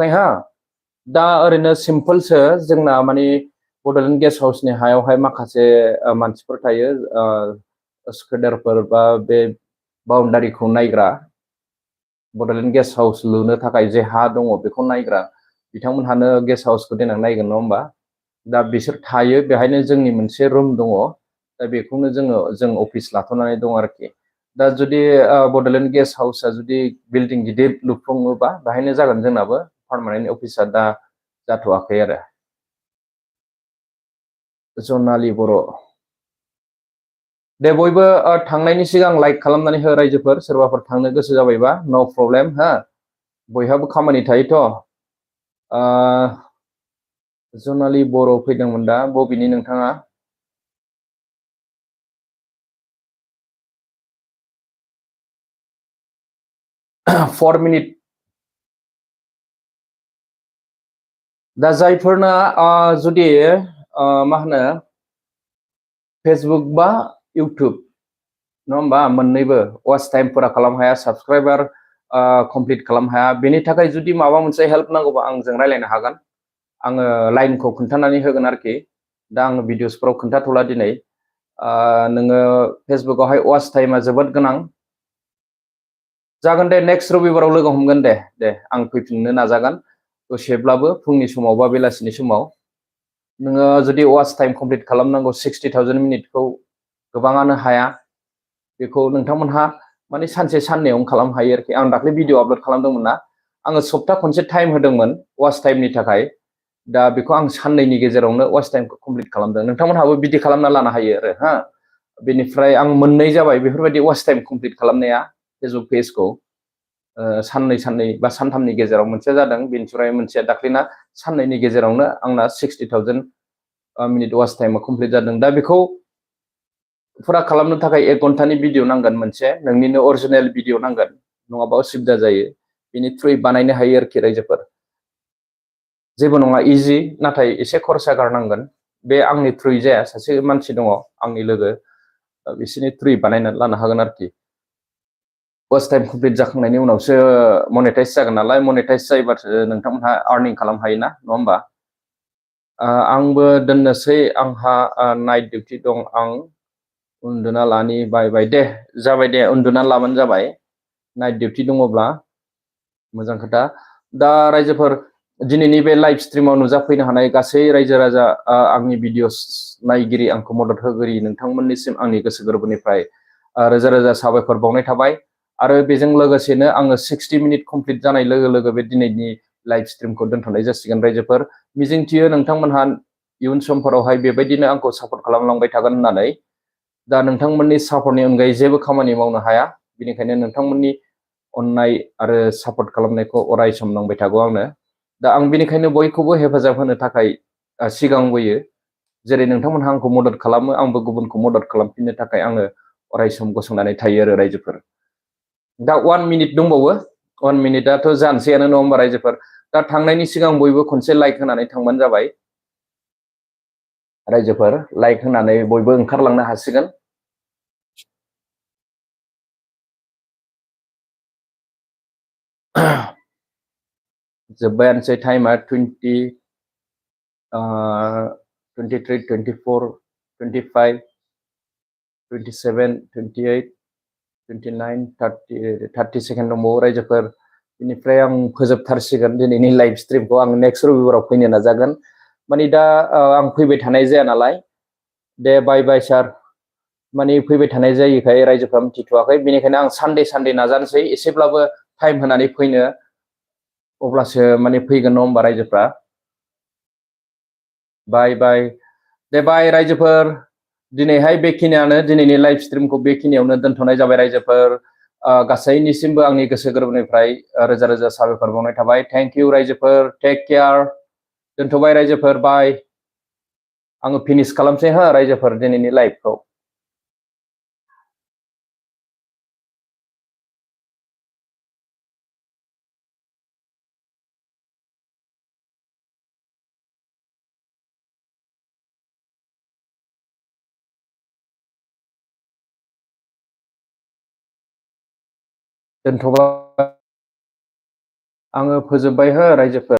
हा दा ओरैनो सिम्पलसो जोंना माने बड'लेण्ड गेस्ट हाउसनि हायावहाय माखासे मानसिफोर थायो स्क्रेडारफोर बा बे बाउन्डारिखौ नायग्रा बड'लेण्ड गेस्ट हाउस लुनो थाखाय जे हा दङ बेखौ नायग्रा बिथांमोनहानो गेस्ट हाउसखौ देनां नायगोन नङा होमबा दा बिसोर थायो बेहायनो जोंनि मोनसे रुम दङ दा बेखौनो जों अफिस लाथ'नानै दं आरोखि दा जुदि बड'लेण्ड गेस्ट हाउसआ जुदि बिल्डिं गिदिर लुफुङोबा बेहायनो जागोन जोंनाबो पार्मानेन्ट अफिसा दा जाथ'वाखै आरो जनालि बर' दे बयबो थांनायनि सिगां लाइक खालामनानै हो रायजोफोर सोरबाफोर थांनो गोसो जाबायबा नो प्रब्लेम हा बयहाबो खामानि थायोथ' जनालि बर' फैदोंमोन दा बबेनि नोंथाङा 4 मिनिट दा जायफोरना जुदि मा होनो फेसबुक बा इउटुब नङा होमबा मोननैबो वाच टाइमफोरा खालाम हाया साबस्क्राइबार कमप्लिट खालाम हाया बेनि थाखाय जुदि माबा मोनसे हेल्प नांगौबा आंजों रायलायनो हागोन आङो लाइनखौ खोन्थानानै होगोन आरोखि दा आङो भिडिअसफोराव खोन्थाथ'ला दिनै नोङो फेसबुकआवहाय वाच टाइमा जोबोद गोनां जागोन दे नेक्स्ट रबिबाराव लोगो हमगोन दे आं फैफिननो नाजागोन दसेब्लाबो फुंनि समाव बा बेलासिनि समाव नोङो जुदि वाच टाइम कमप्लिट खालामनांगौ 60,000 मिनिटखौ गोबाङानो हाया बेखौ नोंथांमोनहा माने सानसे साननैयावनो खालामनो हायो आरोखि आं दाख्लै भिडिअ आपल'ड खालामदोंमोन ना आङो सप्ता खनसे टाइम होदोंमोन वाच टाइमनि थाखाय दा बेखौ आं साननैनि गेजेरावनो वाच टाइमखौ कमप्लिट खालामदों नोंथांमोनहाबो बिदि खालामना लानो हायो आरो हा बेनिफ्राय आं मोननै जाबाय बेफोरबायदि वाच टाइम कमप्लिट खालामनाया फेसबुक पेजखौ साननै बा सानथामनि गेजेराव मोनसेया जादों बेनिफ्राय मोनसेया दाख्लैना साननैनि गेजेरावनो आंना 60,000 मिनिट वाच टाइमा कमप्लिट जादों दा बेखौ फुरा खालामनो थाखाय 1 घन्टानि भिडिअ नांगोन मोनसे नोंनिनो अरिजिनेल भिडिअ नांगोन नङाबा उसुबिदा जायो बेनि थ्रुयै बानायनो हायो आरोखि रायजोफोर जेबो नङा इजि नाथाय एसे खरसा गारनांगोन बे आंनि थ्रुयै जाया सासे मानसि दङ आंनि लोगो बिसोरनि थ्रुयै बानायनानै लानो हागोन आरोखि वाच टाइम कमप्लिट जाखांनायनि उनावसो मनेटाइज जागोन नालाय मनेटाइज जायोबासो नोंथांमोनहा आर्निं खालामनो हायोना नङा होमबा आंबो दोननोसै आंहा नाइट डिउटि दं आं उन्दुना लानि बाय दे जाबाय दे उन्दुना लाबानो जाबाय नाइट डिउटि दङब्ला मोजां खोथा दा रायजोफोर दिनैनि बे लाइभ स्ट्रिमाव नुजाफैनो हानाय गासै रायजो राजा आंनि भिडिअस नायगिरि आंखौ मदद होगिरि नोंथांमोननिसिम आंनि गोसो गोरबोनिफ्राय रोजा रोजा साबायखर बावनाय थाबाय आरो बेजों लोगोसेनो आङो 60 मिनिट कमप्लिट जानाय लोगो लोगो बे दिनैनि लाइभ स्ट्रिमखौ दोनथ'नाय जासिगोन रायजोफोर मिजिंथियो नोंथांमोनहा इयुन समफोरावहाय बेबायदिनो आंखौ सापर्ट खालामलांबाय थागोन होननानै दा नोंथांमोननि सापर्टनि अनगायै जेबो खामानि मावनो हाया बेनिखायनो नोंथांमोननि अननाय आरो सापर्ट खालामनायखौ अराय सम नांबाय थागौ आंनो दा आं बेनिखायनो बयखौबो हेफाजाब होनो थाखाय सिगांबोयो जेरै नोंथांमोनहा आंखौ मदद खालामो आंबो गुबुनखौ मदद खालामफिननो थाखाय आङो अराय सम गसंनानै थायो आरो रायजोफोर दा 1 मिनिट दंबावो 1 मिनिटआथ' जानोसैयानो नङा होमबा रायजोफोर दा थांनायनि सिगां बयबो खनसे लाइक होनानै थांबानो जाबाय रायजोफोर लाइक होनानै बयबो ओंखारलांनो हासिगोन जोब्बायानोसै टाइमा 23, 24, 25, 27, 28, 29, 30 सेकेन्ड दंबावो रायजोफोर बेनिफ्राय आं फोजोबथारसिगोन दिनैनि लाइभ स्ट्रिमखौ आं नेक्स्ट रबिबाराव फैनो नाजागोन माने दा आं फैबाय थानाय जाया नालाय दे बाय सार माने फैबाय थानाय जायैखाय रायजोफ्रा मिथिथ'वाखै बेनिखायनो आं सानडे नाजानोसै एसेब्लाबो टाइम होनानै फैनो अब्लासो माने फैगोन नङा होमबा रायजोफ्रा बाय दे बाय रायजोफोर दिनैहाय बेखिनियानो दिनैनि लाइभ स्ट्रिमखौ बेखिनियावनो दोनथ'नाय जाबाय रायजोफोर गासैनिसिमबो आंनि गोसो गोरबोनिफ्राय रोजा रोजा साबायखर बावनाय थाबाय थेंक इउ रायजोफोर टेक केयार दोनथ'बाय रायजोफोर बाय आङो फिनिश खालामसै हो रायजोफोर दिनैनि लाइभखौ दोनथ'बाय आङो फोजोबबाय हो रायजोफोर।